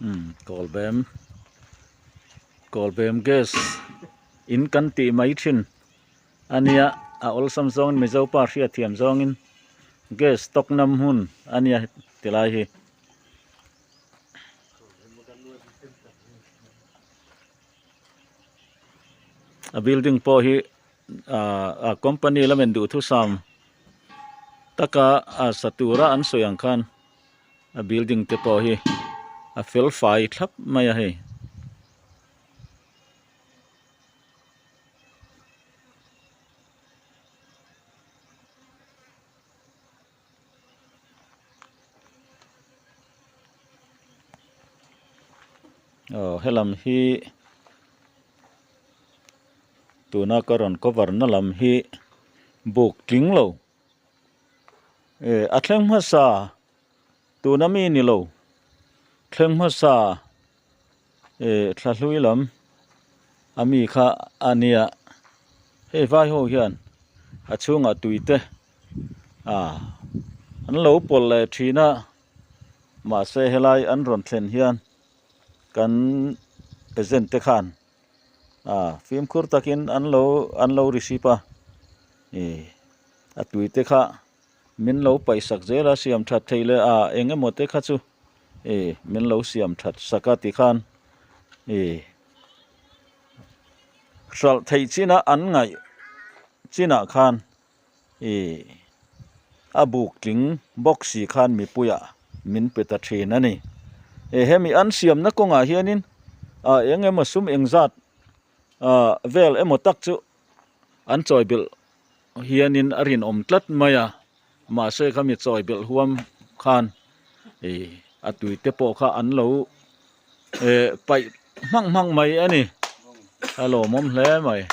Umm kawlbem kawlbem gas in kan tih mai thin a nia a awlsam zawngin mizo pa hriatthiam zawngin gas stock na hmun a nia tilai hi. A building pawh hi ahh a company lamin duhthusam taka a sa tura an sawi ang khan a building te pawh hi a fel fai thlap mai a hei. Aw helam hi tuna ka rawn cover na lam hi buk tling lo eh a thleng hmasa tuna mi ni lo thleng hmasa eh thla hlui lam a mi kha a nia hei vai ho hian a chhungah tui te ah an lo pawlh leh thin a mahse helai an rawn thlen hian kan agent te khan ah fimkhur takin an lo an lo receive a ih a tui te kha min lo paih sak zel a siam that thei leh a eng emaw te kha chu ih min lo siam that sak a tikhan ih hralh theih chinah an ngaih chinah khan ih a buk tling bawk si khan mipuiah min pe ta thin a ni. Eh hemi an siamna kawngah hianin ah eng emaw sum engzat ah vel emaw tak chu an chawi belh hianin a rinawm tlat mai a mahse khami chawi belh huam khan ih a tui te pawh kha an lo eh paih hmang hmang mai a ni a lawmawm hle mai.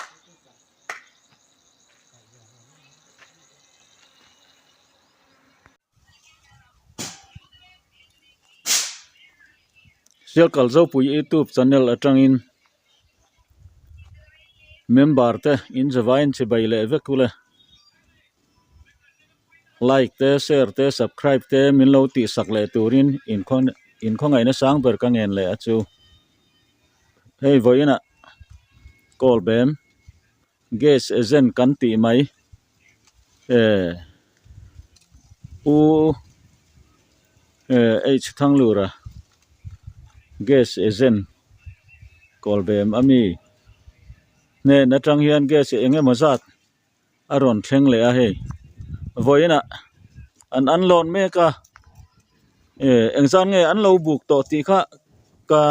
Sialkal Zopui youtube channel atangin member te in zavaiin chibai leh vek ule like te share te subscribe te min lo tih sak leh turin inkhawngaihna sang ber ka ngen leh a chu. Hei vawiinah kawl bem gas agent kan tih mai eh pu eh H Thanglura gas agent kawl bem a mi hnen atang hian gas eng emaw zat a rawn thleng leh a hei vawiinah an an lawn mek a eh engzat nge an lo buk tawh tih kha ka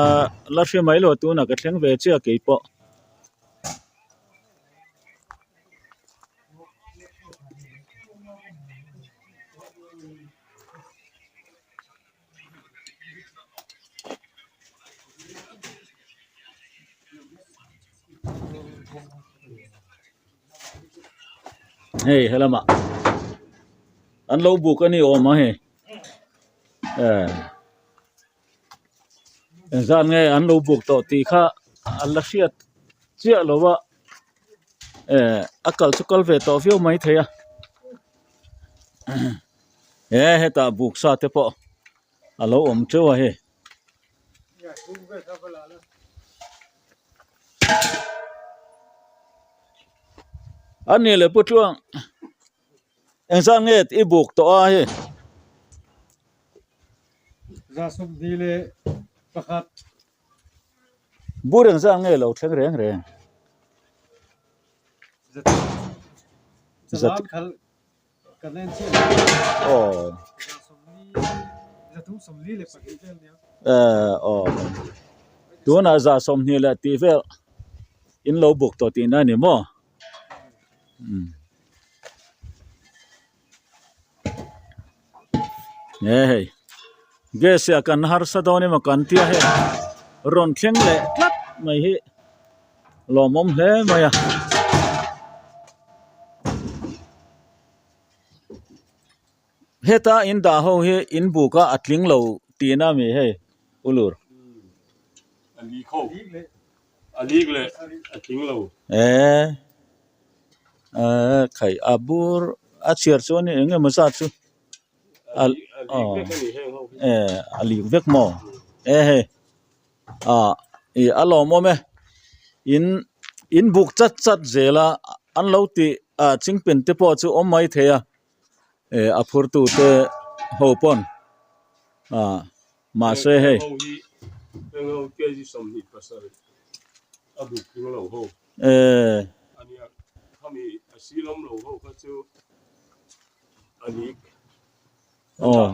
la hre mai lo tunah ka thleng ve chiah keipawh. Hei helamah an lo buk a ni awm a hei eh engzat nge an lo buk tawh tih kha an la hriat chiah lo a eh a kal chu kal ve tawh viau maithei a he hetah buk sa te pawh a lo awm teuh a hei. A ni leh pu tluang engzat nge i buk tawh a hei. Za sawmhnih leh pakhat. Bur engzat nge lo thleng reng reng. Zat khal kan en chiah lo. Aw. Za sawmli za thum sawmli leh pahnih vel nia. Eh aw. Tunah za 20 leh tih vel in lo buk tawh tihna a ni maw? Umm. He hei gas ah kan harsa dawn emaw kan tia hei rawn thleng leh tlat mai hi lawmawm hle mai a. Heta in dah ho hi in buk a a tling lo tihna a mi hei ulur. A lik ho a lik leh a tling lo. Eh eh khai a bur a chhiar chuan eng emaw zat chu a eh a lik vek maw eh hei. Ah ih a lawmawm e in in buk chat chat zel a an lo tih ah chingpen te pawh chu awm mai thei a eh a phur tu te ho pawn ah mahse hei. Eh. Aw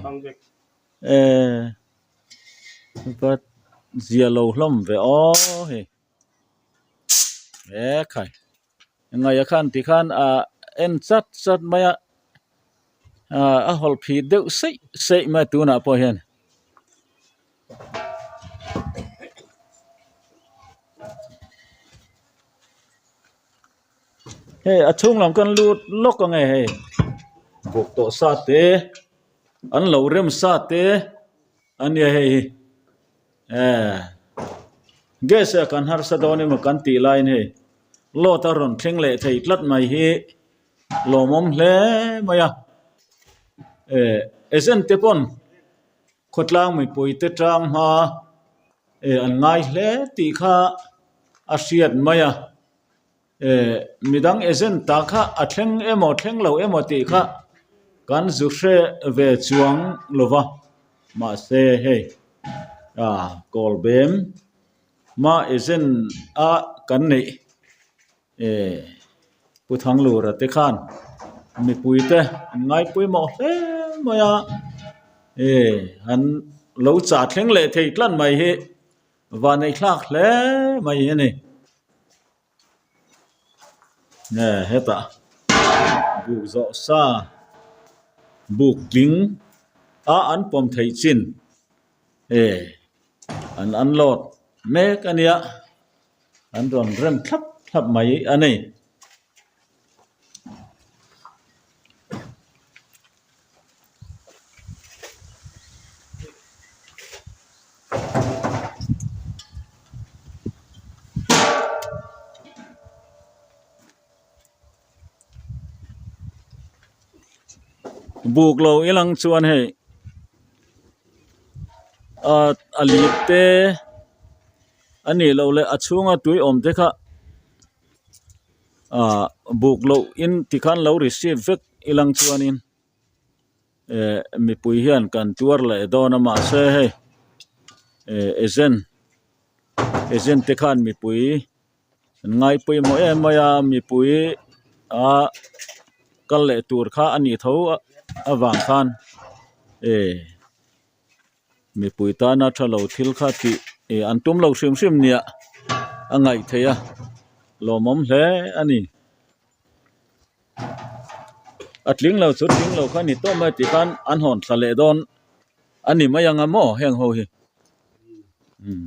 eh va zia lo hlawm ve aw hei he khai ngaih a khan tikhan ah en chat chat mai a ah a hawlh phih deuh seih seih mai a tunah pawh hian. Hei a chhung lam kan lut lawk ang e hei buk tawh sa te an lo rem sa te a nia hei hi eh gas ah kan harsa dawn emaw kan tih laiin hei load a rawn thleng leh thei tlat mai hi lawmawm hle mai a eh agent te pawn khawtlang mipui te tang hma eh an ngai hle tih kha a hriat mai a. Eh, midang agent ta kha a thleng emaw thleng lo emaw tih kha kan zu hre ve chuang lo va, mahse hei ah Kawlbem hma agent a kan neih eh Pu Thanglura te khan mipui te an ngai pawimawh hle mai a, eh an lo chah thleng leh thei tlat mai hi. Vaneihthlak hle mai a ni. Nge hetah buk zawh sa buk tling a an pawm theih chin e an unload mek a nia an rawn rem thlap thlap mai a ni. Buk lo ilang chuan hei ah a lip te a nih loh leh a chhunga tui awm te kha ah buk loh in tikhan lo receive vek ilang chuanin eh mipui hian kan tuar leh dawn a mahse hei eh agent agent te khan mipui an ngai pawimawh em mai a mipui ah kal leh tur kha a nih tho avang khan eh mipui tana tha lo thil kha tih ih an tum lo hrim hrim nia a ngaih theih a lawmawm hle a ni. A tling lo chu tling lo kha ni tawp mai tih khan an hawn thla leh dawn a ni mai ang a maw heng ho hi umm.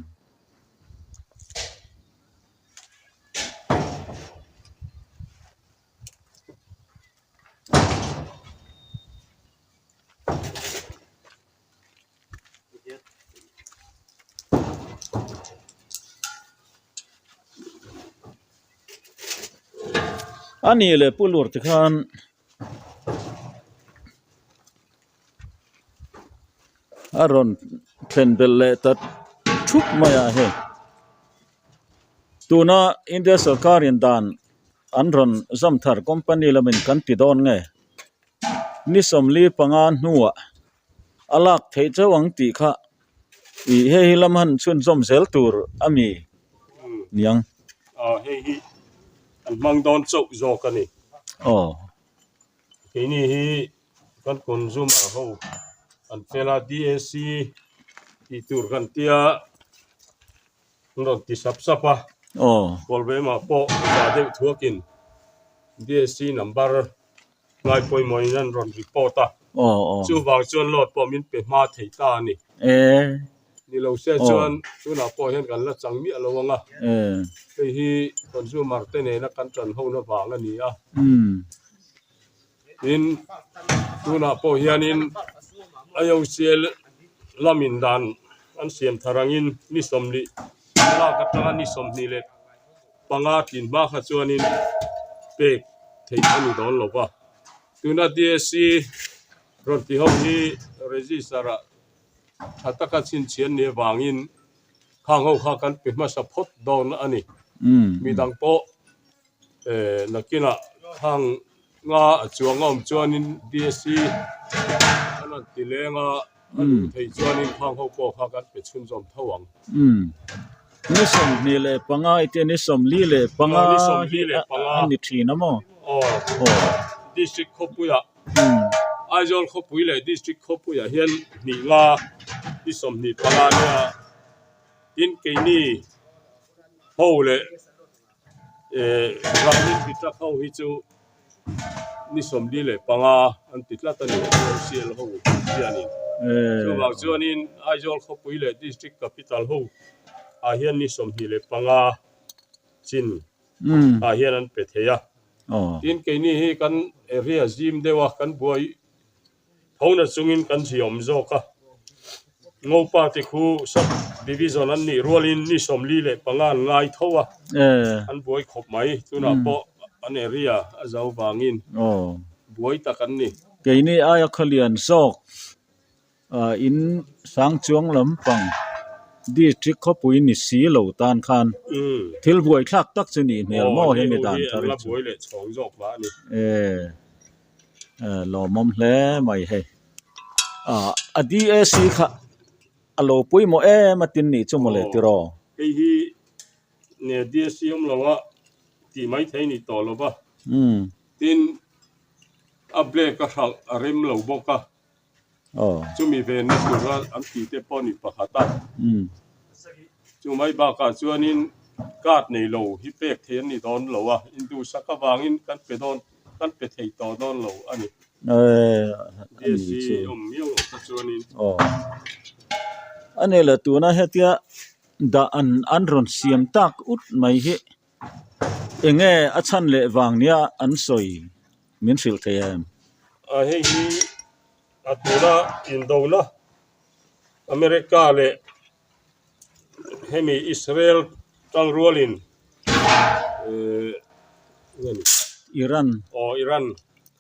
A nih leh pu lur tikhan a rawn thlen belh leh ta thup mai a hei tuna India sawrkar in dan an rawn zawm thar company lamin kan ti dawn nge. Ni 45 hnuah a lak theih chauh ang tih kha ih hei hi lam han chhunzawm zel tur a mi niang. Aw hei hi an hmang dawn chauh zawk a ni. Aw. Keini hi kan consumer ho an fel a DAC tih tur kan tia An rawn ti sap sap a. Aw. Kawlbemah pawh za deuh thuakin DSC number ngai pawimawhin an rawn report a. Aw aw. Chuvang chuan load pawh min pe hma thei ta a ni. E. Ni lo se chuan tunah pawh hian kan la chang miah lo ang a. E. Hei hi consumer te nena kan ṭan hona vang a ni a. Umm. Tin, tunah pawh hianin IOCL lamin dan an siam thar angin ni 40 lak atanga ni 25 tlin hma kha chuanin pek theih a ni dawn lo va. Tuna DSC rawn ti ho hi register ah tha taka chhinchhian ni avangin. Khang ho kha kan pe hmasa phawt dawn a ni. Midang pawh nakinah khang nga a chuang a awm chuanin DSC an rawn ti leng a, a duh theih chuanin khang ho pawh kha kan pe chhunzawm tho ang. Ni 25 i tia ni 45 hi a ni thin a maw? Aw, District khawpuiah Aizawl khawpui leh District khawpuiah hian hnih nga ni 25 nia tin keini ho leh Ralin Bitak ho hi chu ni 45 an ti tlat a ni IOCL ho hianin. Chuvang chuanin Aizawl khawpui leh District Capital ho ah hian ni 25 chin ah hian an pe thei a. Tin keini hi kan area zim deuh a, kan buai tho na chungin kan ziawm zawk a. Ngopa te khu sub division an nih rualin ni 45 an ngai tho a, an buai khawp mai. Tunah pawh an area a zo vangin buai tak an ni. Keini aia khawlian zawk In sang chuang lampang district khawpui ni si lo tan khan thil buaithlak tak chu nih hmel maw hemi dan thar hi chu. E lawmawm hle mai hei. A DAC kha a lo pawimawh em a tin nih chu mawle tiraw? Hei hi DAC awm lo a tih mai thei ni tawh lo va. Tin a black a hralh a rem lo bawk a. Chumi venna tura an tih te pawh a ni pakhat a. Chu mai bakah chuanin card nei lo hi pek thei an ni dawn lo a, induhsak avangin kan pe dawn kan pe thei tawh dawn lo a ni. DSC awm miau loh kha chuanin. A ni le tuna hetia dah an an rawn siam tak ut mai hi eng nge a chhan leh vang nia an sawi Min hrilh thei em? A hei hi a tuna indona America leh hemi Israel tangrualin eh nge ni? Iran. Aw Iran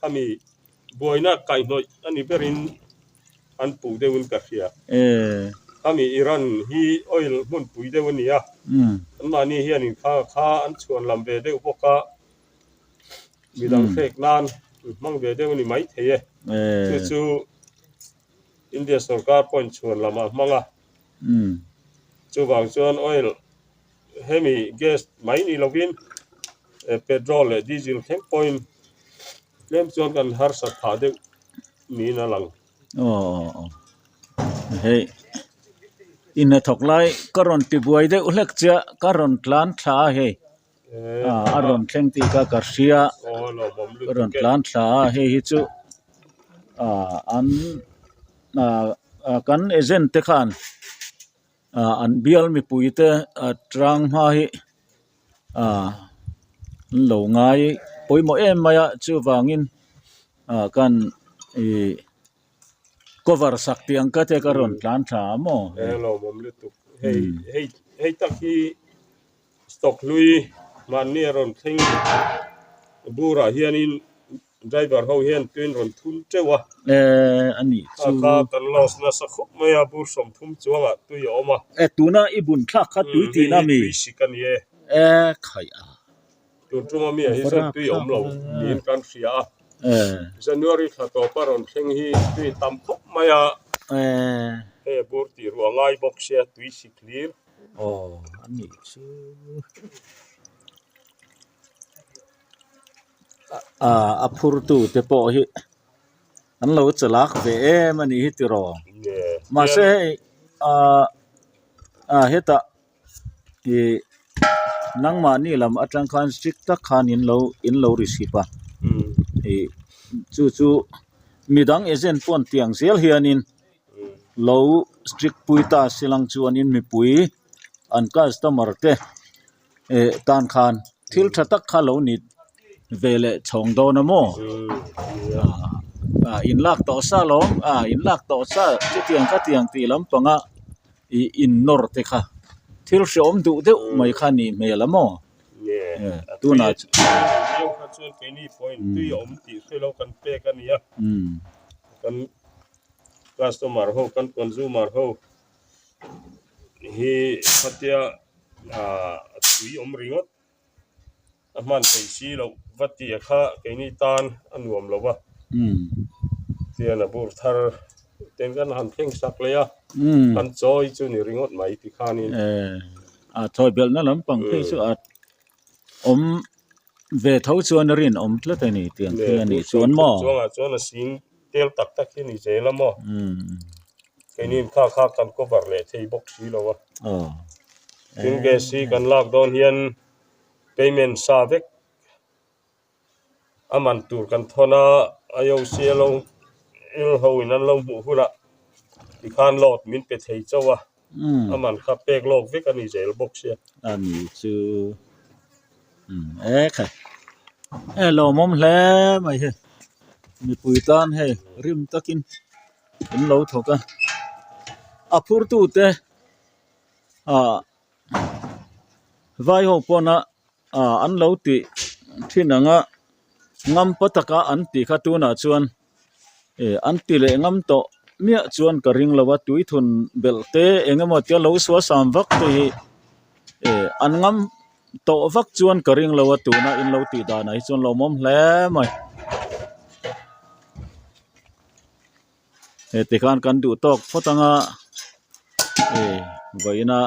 khami buaina kaihhnawih a ni berin an puh deuhin ka hria. Eh. Khami Iran hi oil hmunpui deuh a ni a, anmahni hianin kha kha an chhuanlam ve deuh bawk a. Midang hrek nan hmang ve deuh a ni mai thei e. Chu chu India sorkar pawhin chhuan lamah a hmang a. Chuvang chuan oil hemi gas mai ni lovin petrol leh diesel thleng pawhin tlem chuan kan harsat phah deuh niin a lang. Aw hei i hnathawk lai ka rawn ti buai deuh hlek che a ka rawn tlan thla a hei. A rawn thleng tih kha ka hria ka rawn tlan thla a hei hi chu ah an ah kan agent te khan ah an bial mipui te a tang hma hi ah an lo ngai pawimawh em mai a chuvangin ah kan ih cover sak tih ang ka te ka rawn tlan thla a maw. Hei hei tak hi. Stock hlui mahni a rawn thleng burah hianin driver ho hian tuin rawn thun teuh a. Eh a nih chu. Kha kan loss nasa khawp mai a bur 30 chuangah tui a awm a. Eh tuna i bun thlak kha tui tihna mi? Tui sik a ni e. Eh khaih a. Tun tuma mi ah hi chuan tui a awm lo niin kan hria a. Eh. January thla tawpa rawn thleng hi tui tam khawp mai a. Eh. Hei a bur tih ruah ngai bawk sia tui sik hlir. Aw a nih chu ah a phur tu te pawh hi an lo chalak ve em a nih hi tiraw mahse hei ah ah hetah ih nangmahni lam atang khan strict tak khan in lo in lo receive a ih chu chu midang agent pawn tiang zel hianin. Lo strict pui ta silang chuanin mipui an customer te eh tan khan thil tha tak kha lo ni ve leh chhawng dawn a maw ah in lak tawh sa lawm ah in lak tawh sa chutiang khatiang tih lampanga ih in nawr te kha thil hreawm duh deuh mai kha nih hmel a maw tunah Customer ho kan consumer ho hi khatia ah tui awm ringawt a hman theih si loh va tia kha keini tan a nuam lo va tian a bur thar ten kan han thleng sak leh a kan chawi chu ni ringawt mai tikhanin. A thawi belhna lampang phei chu a awm ve tho chuan a rinawm tlat a ni tiang thil a nih chuan maw. Chuangah chuan a sing tel tak tak hi a ni zel a maw. Keini kha kha kan cover leh thei bawk si lo a. Tin gas hi kan lak dawn hian payment sa vek a man tur kan thawn a IOC a lo il ho in an lo hmuh hunah tikhan load min pe thei chauh a a man kha pek lawk vek a ni zel bawk sia. A ni chu e khai e lawmawm hle mai hei mipui tan hei rim takin an lo thawk a a phurtute ah vai ho pawna ah an lo tih thin ang a ngampa taka an tih kha tunah chuan eh an ti leh ngam tawh miah chuan ka ring lo a tui thun belh te eng emaw tia lo sual sam vak te hi eh an ngam tawh vak chuan ka ring lo a tuna in lo tih danah hi chuan lawmawm hle mai. He tikhan kan duh tawk phawt anga eh vawiina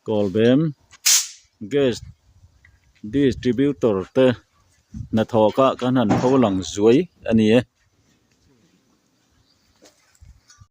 kawlbem gas distributor te hnathawh kha kan han pho lang zuai a ni e.